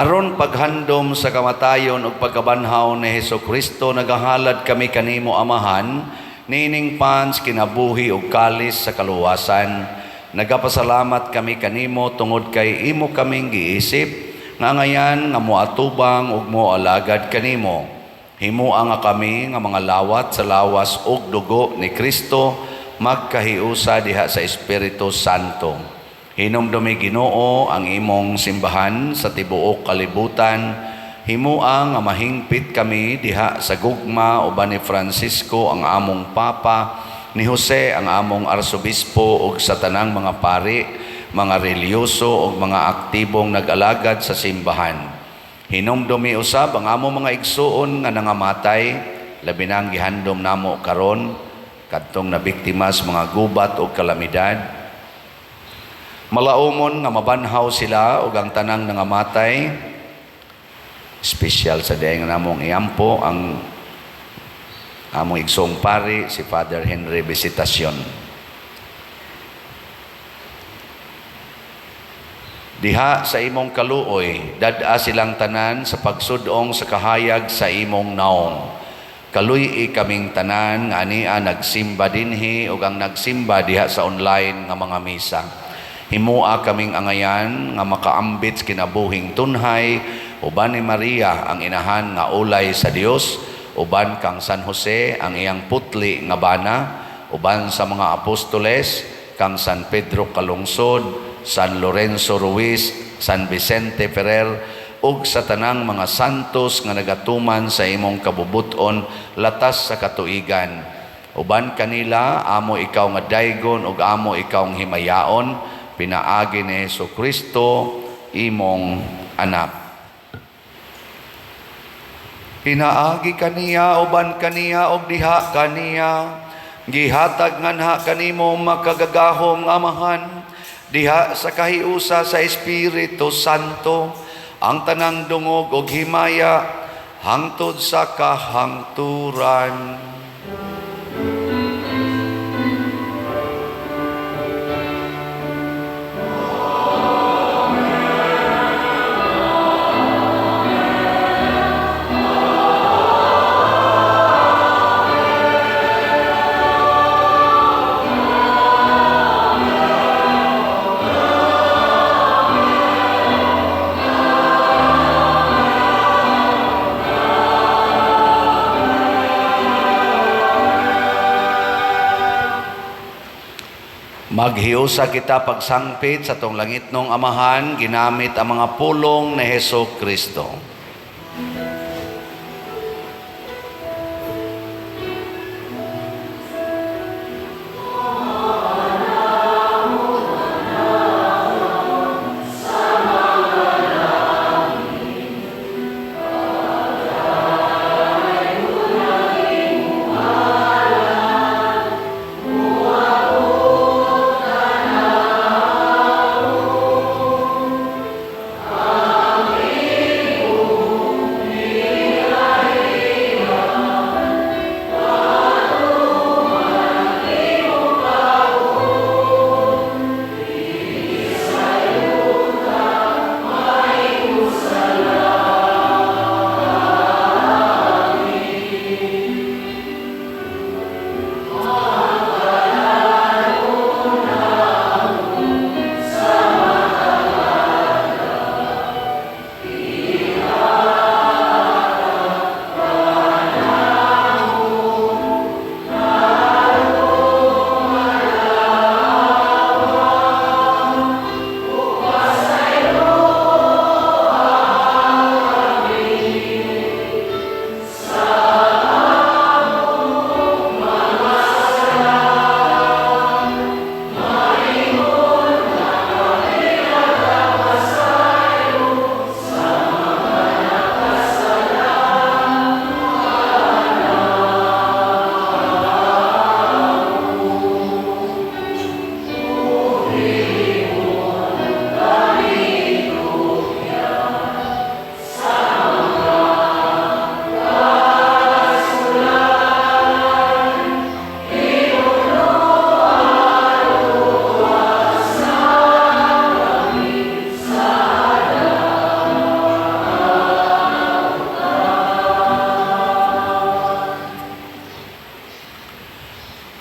Speaker 1: Aron paghandom sa kamatayon ug pagkabanhaw ni Hesukristo, nagahalad kami kanimo, Amahan, niining pans kinabuhi ug kalis sa kaluwasan. Nagapasalamat kami kanimo tungod kay imo kaming giisip nga ngayan nga moatubang ug moalagad kanimo. Himoa nga kami nga mga lawat sa lawas ug dugo ni Kristo magkahiusa diha sa Espiritu Santo. Hinumdumi, Ginoo, ang imong simbahan sa tibuok kalibutan. Himoa nga mahingpit kami diha sa gugma uban ni Francisco ang among Papa, ni Jose ang among Arsobispo ug sa tanang mga pari, mga relihiyoso ug mga aktibong nag-alagad sa simbahan. Hinumdumi usab ang among mga igsuon nga nangamatay, labi na ang gihandom namo karon kadtong nabiktima sa mga gubat ug kalamidad. Malaumon nga mabanhaw sila ug ang tanang nangamatay. Espesyal sa dayang namong iampo ang among igsoong pari si Father Henry Visitacion. Diha sa imong kaluoy, dad-a silang tanan sa pagsudong sa kahayag sa imong naong. Kaluy-i kaming tanan nga ania nagsimba dinhi ug ang nagsimba diha sa online nga mga misa. Himoa kaming angayan nga makaambit sa kinabuhing tunhay uban ni Maria ang inahan nga ulay sa Dios, uban kang San Jose ang iyang putli nga bana, uban sa mga apostoles kang San Pedro Calungsod, San Lorenzo Ruiz, San Vicente Ferrer, ug sa tanang mga santos nga nagatuman sa imong kabubuton latas sa katuigan. Uban kanila amo ikaw nga daygon ug amo ikaw nga himayaon, pinaagi ni Hesukristo imong anak. Pinaagi kaniya, uban kaniya, ug diha kaniya, gihatag nganha kanimo makagagahom nga Amahan, diha sa kahiusa sa Espiritu Santo, ang tanang dungog ug himaya hangtod sa kahangturan. Maghiusa kita pagsangpit sa atong langitnong Amahan, ginamit ang mga pulong ni Heso Kristo.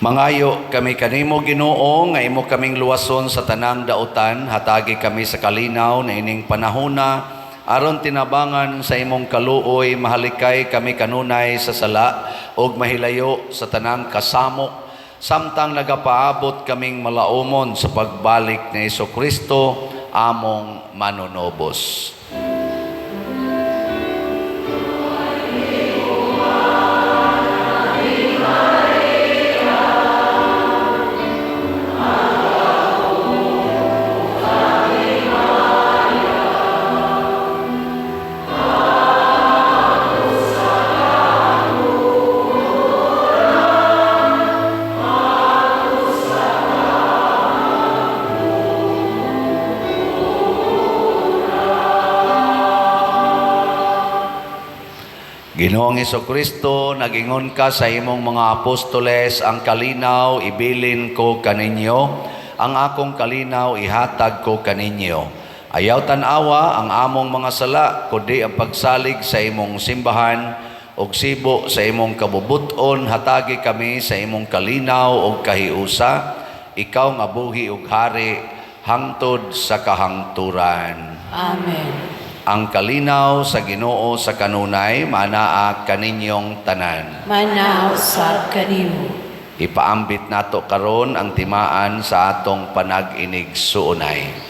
Speaker 1: Mangayo kami kanimo, Ginoo, nga imo kaming luwason sa tanang dautan, hatagi kami sa kalinaw na ining panahona aron tinabangan sa imong kaluoy mahalikay kami kanunay sa sala ug mahilayo sa tanang kasamok samtang nagapaabot kaming malaumon sa pagbalik ni Kristo among manunobos. Ginoong Kristo, nagingon ka sa imong mga apostoles, "Ang kalinaw ibilin ko kaninyo, ang akong kalinaw ihatag ko kaninyo." Ayaw tan-awa ang among mga sala, kundi ang pagsalig sa imong simbahan, ug sibo sa imong kabubuton, hatagi kami sa imong kalinaw ug kahiusa, ikaw nga buhi ug hari hangtod sa kahangturan.
Speaker 4: Amen.
Speaker 1: Ang kalinaw sa Ginoo sa kanunay manaa kaninyong tanan.
Speaker 4: Manaa usab kanimo.
Speaker 1: Ipaambit nato karon ang timaan sa atong panag-inigsuonay.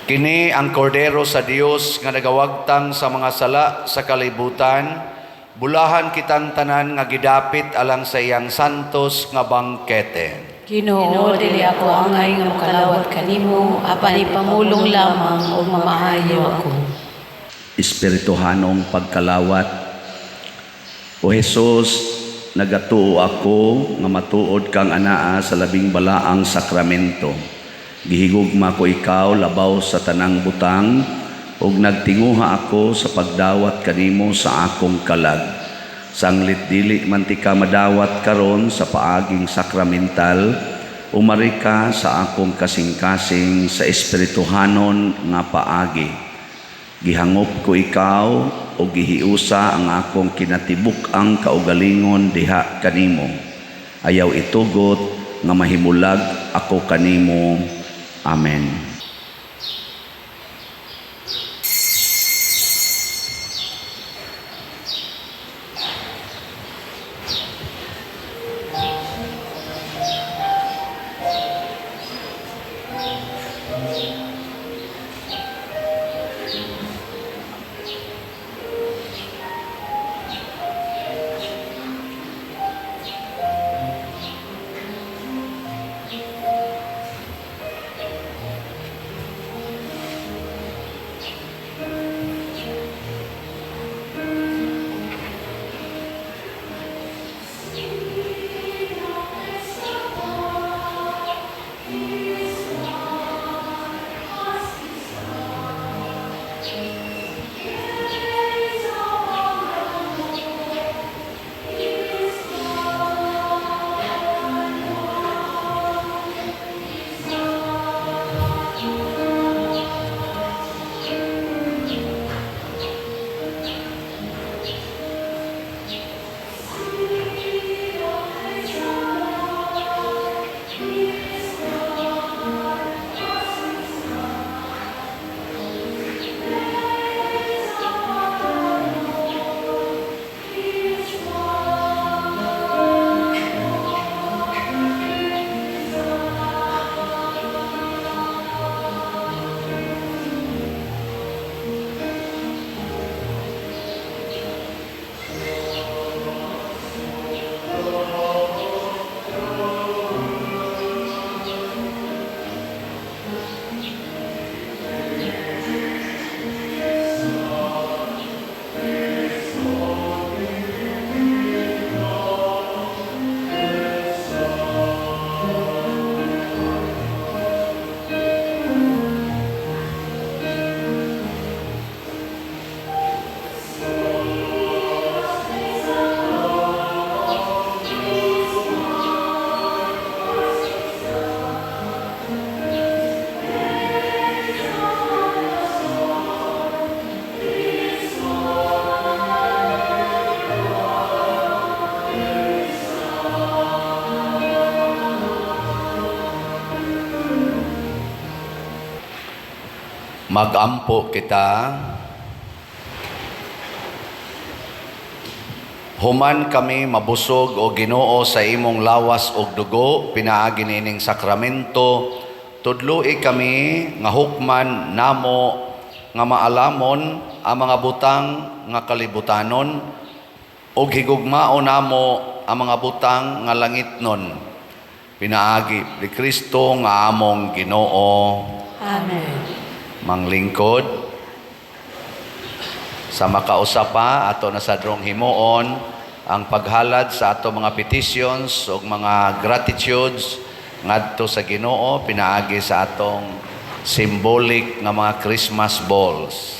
Speaker 1: Kini ang kordero sa Dios nga nagawagtang sa mga sala sa kalibutan. Bulahan kitang tanan nga gidapit alang sa iyang santos nga bangkete.
Speaker 4: Ginoo, dili ako angay nga makalawat kanimo, apan ipamulong lamang ug mamaayo ako.
Speaker 1: Espirituhanong pagkalawat. O Jesus, nagatuo ako nga matuod kang anaa sa labing balaang sakramento. Gihigugma ko ikaw labaw sa tanang butang ug nagtinguha ako sa pagdawat kanimo sa akong kalag. Sanglit dili man tika madawat karon sa paaging sakramental, umari ka sa akong kasing-kasing sa espirituhanon nga paagi. Gihangop ko ikaw o gihiusa ang akong kinatibuk-ang kaugalingon diha kanimo. Ayaw itugot nga mahimulag ako kanimo. Amen. Magampo kita. Human kami mabusog, o Ginoo, sa imong lawas ug dugo pinaagi niining sakramento, tudloi kami nga hukman namo nga maalamon ang mga butang nga kalibutanon ug higugmaon namo ang mga butang nga langitnon, pinaagi ni Kristo nga among Ginoo.
Speaker 4: Amen.
Speaker 1: Manglingkod sa makausa pa, ato na sadrong himuon ang paghalad sa ato mga petitions ug mga gratitudes ngadto sa Ginoo pinaagi sa atong symbolic nga mga Christmas balls.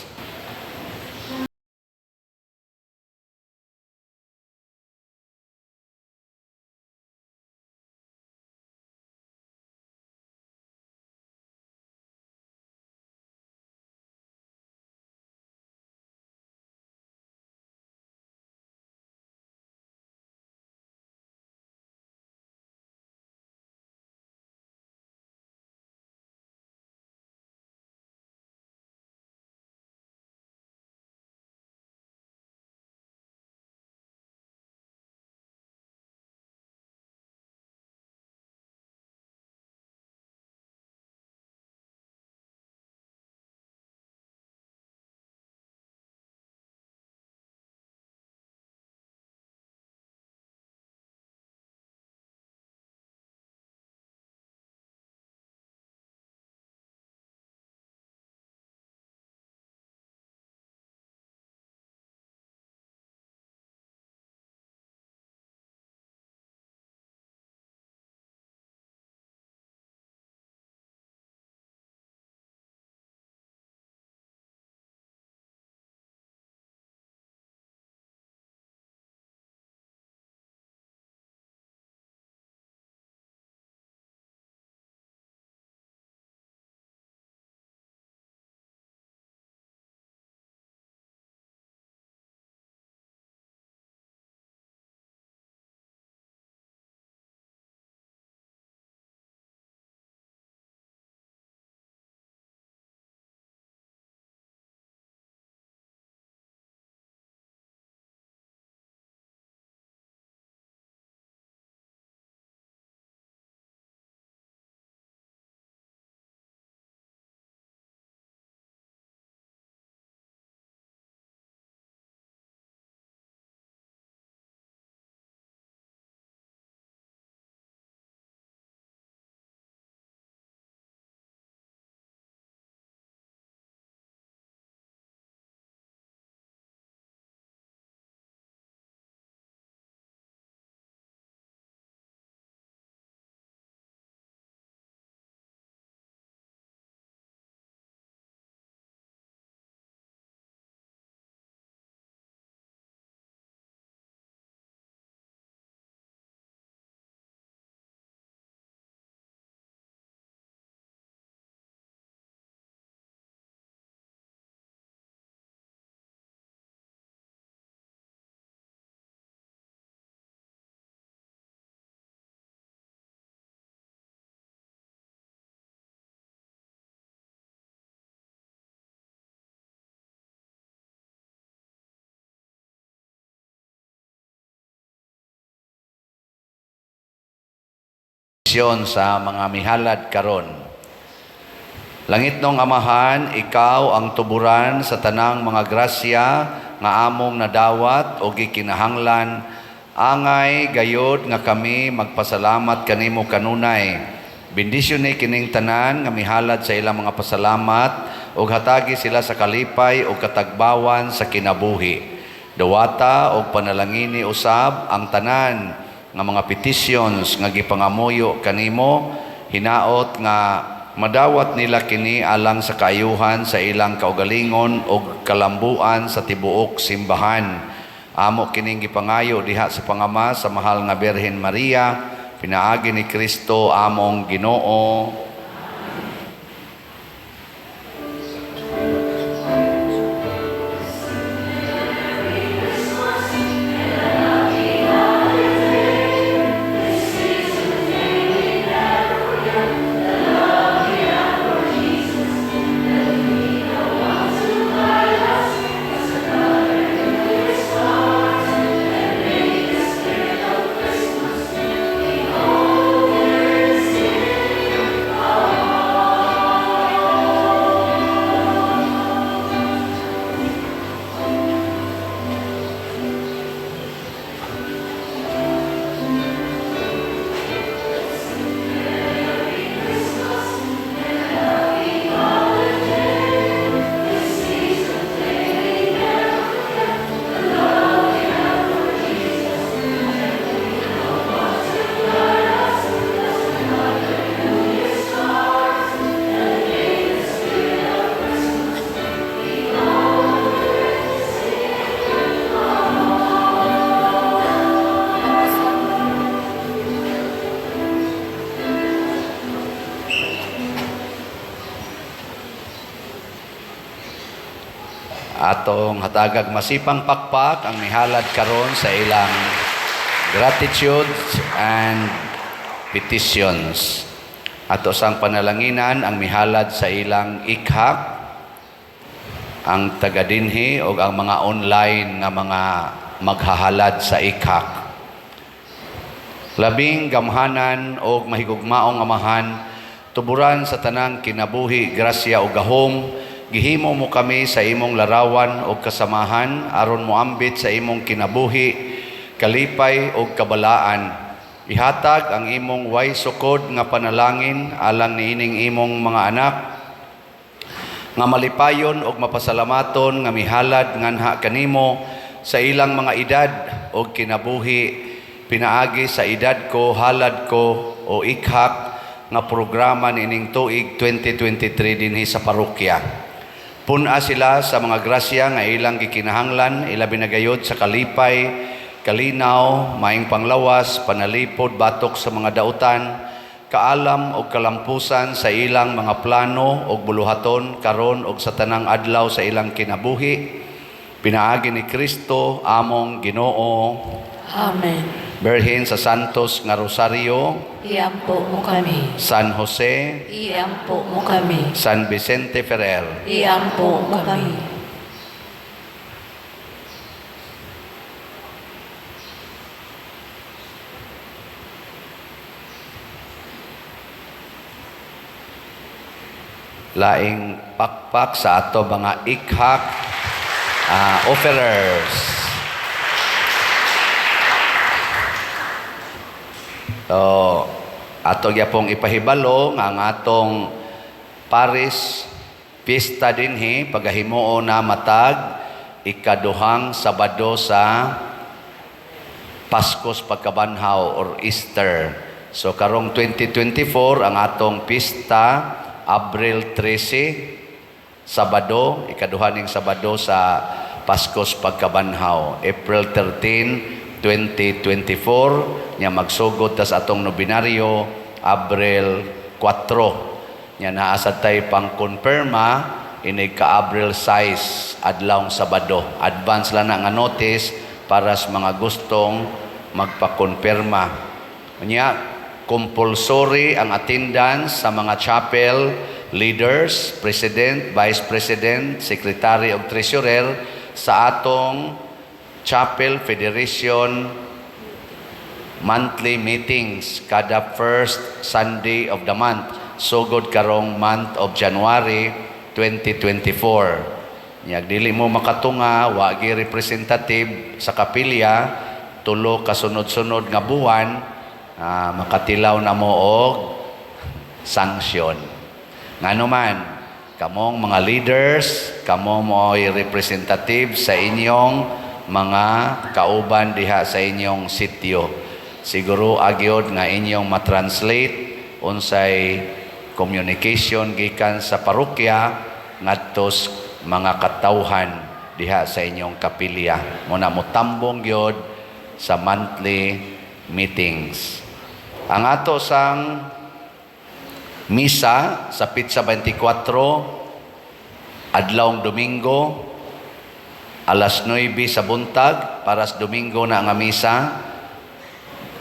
Speaker 1: Sa mga mihalad karon. Langitnong Amahan, ikaw ang tuburan sa tanang mga grasya nga among nadawat o gikinahanglan. Angay gayod nga kami magpasalamat kanimo kanunay. Bendisyon ni kining tanan nga mihalad sa ilang mga pasalamat ug hatagi sila sa kalipay ug katagbawan sa kinabuhi. Dawata og panalangini usab ang tanan nga mga petitions nga gipangamuyo kanimo, hinaot nga madawat nila kini alang sa kaayuhan sa ilang kaugalingon ug kalambuan sa tibuok simbahan. Amo kining gipangayo diha sa pangama sa mahal nga Birhen Maria, pinaagi ni Kristo among Ginoo. Atong hatagag masipang pakpak ang mihalad karon sa ilang gratitudes and petitions. Ato sang panalanginan ang mihalad sa ilang ikhak, ang taga-dinhi o ang mga online nga mga maghahalad sa ikhak. Labing gamhanan o mahigugmaong Amahan, tuburan sa tanang kinabuhi, grasya o gahom, gihimo mo kami sa imong larawan o kasamahan, aron moambit sa imong kinabuhi, kalipay o kabalaan. Ihatag ang imong way sukod nga panalangin alang niining imong mga anak, nga malipayon og mapasalamaton nga mihalad nganha kanimo sa ilang mga edad og kinabuhi, pinaagi sa Edad Ko, Halad Ko o ikhak nga programa niining tuig 2023 dinhi sa parokya. Pun-a sila sa mga grasya nga ilang gikinahanglan, ilabi na gayod sa kalipay, kalinaw, maing panglawas, panalipod batok sa mga dautan, kaalam og kalampusan sa ilang mga plano og buluhaton karon og sa tanang adlaw sa ilang kinabuhi. Pinaagi ni Kristo among Ginoo.
Speaker 3: Amen.
Speaker 1: Birhen sa Santos nga Rosario,
Speaker 4: Iampo mo kami.
Speaker 1: San Jose,
Speaker 4: Iampo mo kami.
Speaker 1: San Vicente Ferrer.
Speaker 4: Iampo mo kami.
Speaker 1: Laing pakpak sa ato mga ikhak offerers. So, ato gyapong ipahibalo nga ang atong Paris Pista dinhi pagahimuon na matag ikaduhang Sabado sa Paskos Pagkabanhaw or Easter. So karong 2024 ang atong pista Abril 13, Sabado, ikaduha ning Sabado sa Paskos Pagkabanhaw. April 13, 2024 nya magsugod tas atong nobinaryo Abril 4. Nya naa sad tay pang-konfirma inig ka Abril 6, adlawng Sabado. Advance lang na nga notice para sa mga gustong magpakonfirma. Nya compulsory ang attendance sa mga chapel leaders, president, vice president, secretary ug treasurer sa atong Chapel Federation Monthly meetings kada first Sunday of the month, sugod karong month of January 2024. Nya dili mo makatunga, wa gi representative sa kapilya 3 ka sunod-sunod nga buwan, makatilaw na mo og sanction. Ngano man, kamong mga leaders, kamo mo'y representative sa inyong mga kauban diha sa inyong sitio. Siguro agyod nga inyong matranslate unsay communication gikan sa parokya ngadto sa mga katawhan diha sa inyong kapilya. Muna motambong gyud sa monthly meetings. Ang ato sang misa sa Petsa 24, adlawng Domingo, alas 9 sa buntag, para sa Domingo na nga misa,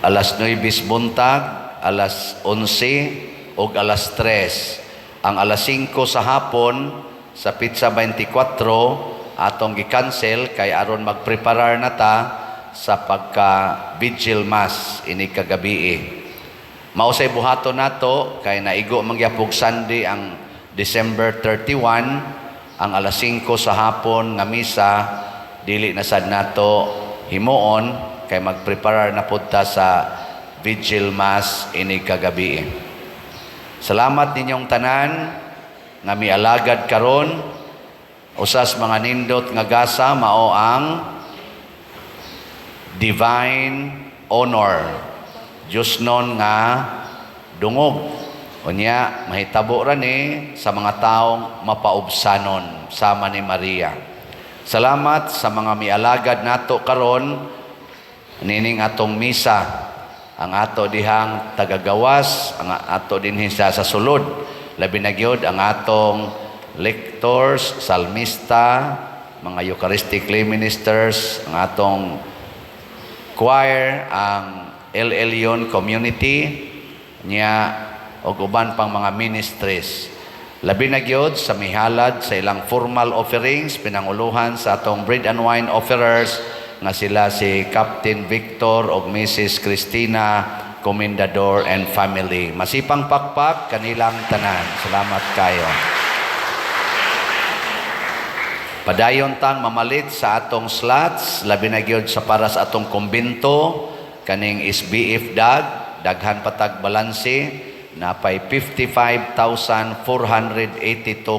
Speaker 1: alas 9 sa buntag, alas 11 ug alas 3. Ang alas 5 sa hapon sa Petsa 24 atong gi-cancel kay aron magpreparar na ta sa pagka vigil mass ini kagabi. Mausay buhaton nato kay naigo mangyapog Sunday ang December 31, ang alas 5 sa hapon nga misa dili na sad nato himuon kay magpreparar na pud ta sa vigil mass ini kagabi. Salamat ninyong tanan nga mialagad karon. Usas mga nindot nga gasa mao ang divine honor. Diyos non nga dungog. Unya, mahitabo ra ni sa mga taong mapaubsanon sama ni Maria. Salamat sa mga mialagad nato karon nining atong misa. Ang ato dihang tagagawas, ang ato dinhi sa sulod. Labi na gyud ang atong lectors, salmista, mga Eucharistic lay ministers, ang atong choir, ang El Elyon community niya ug uban pang mga ministries. Labi na gyud sa mihalad sa ilang formal offerings, pinanguluhan sa atong bread and wine offerers nga sila si Captain Victor ug Mrs. Christina Comendador and family. Masipang pakpak kanilang tanan. Salamat kayo. Padayon tang mamalit sa atong slots, labi na gyud sa para sa atong kumbento, kaning SBF dag, daghan patag balanse, napay 55,482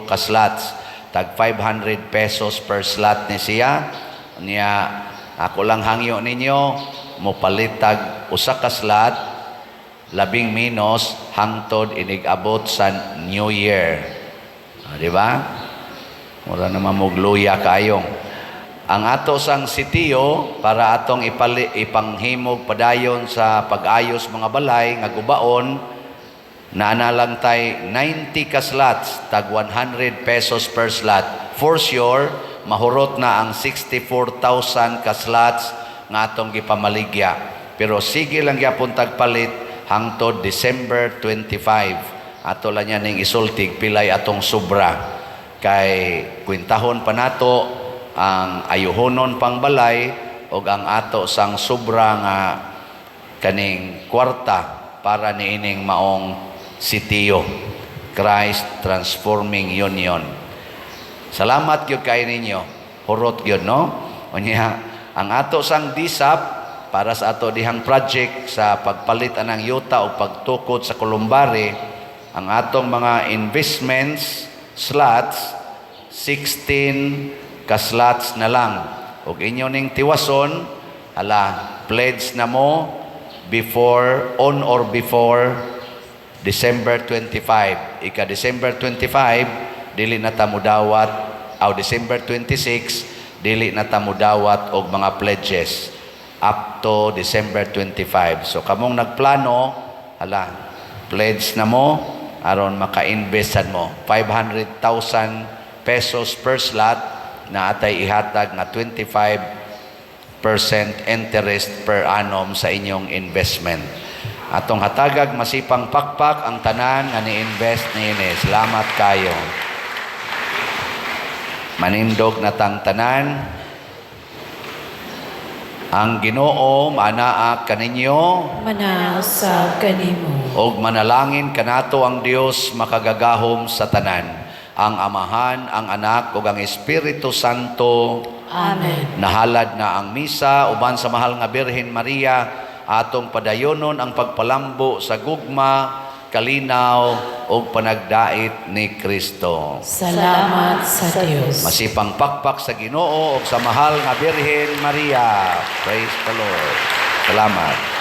Speaker 1: ka slots. Tag 500 pesos per slot ni siya. Niya, ako lang hangyo ninyo, mo tag usa ka slot, labing menos hangtod inig-abot sa New Year. Ah, di ba? Mura naman mogluya kayong. Ang ato sang sitiyo para atong ipanghimog padayon sa pag-ayos mga balay nga gubaon, naa lang tay 90 ka slots, tag 100 pesos per slot. For sure mahurot na ang 64,000 ka slots nga atong gipamaligya. Pero sige lang gyapon tagpalit hangtod December 25. Ato lang yan ning isultig pilay atong sobra kay kwintahon pa nato ang ayuhonon pang balay ug ang ato sang sobra nga kaning kwarta para niining maong sitiyo, Christ Transforming Union. Salamat gyud kay ninyo. Hurot gyud, no? Unya, ang ato sang DSAP para sa ato dihang project sa pagpalit anang yuta o pagtukod sa columbary, ang atong mga investments slots, 16 ka slots na lang. Ug inyo ning tiwason, hala, pledge na mo before, on or before December 25. Ika December 25, dili na ta mudawat, aw December 26, dili na ta mudawat og mga pledges up to December 25. So kamong nagplano, hala, pledge na mo aron maka-invest sad mo. 500,000 pesos per slot na atay ihatag nga 25% interest per annum sa inyong investment. Atong hatagag masipang pakpak ang tanan nga ni-invest niini. Salamat kayo. Manindog na tang tanan. Ang Ginoo maanaa kaninyo.
Speaker 3: Manaa usab kanimo.
Speaker 1: Og manalangin kanato ang Dios makagagahom sa tanan, ang Amahan, ang Anak ug ang Espiritu Santo.
Speaker 3: Amen.
Speaker 1: Nahalad na ang misa uban sa mahal nga Birhen Maria, atong padayonon ang pagpalambo sa gugma, kalinaw ug panagdait ni Kristo.
Speaker 3: Salamat sa Dios.
Speaker 1: Masipang pakpak sa Ginoo ug sa mahal nga Birhen Maria. Praise the Lord. Salamat.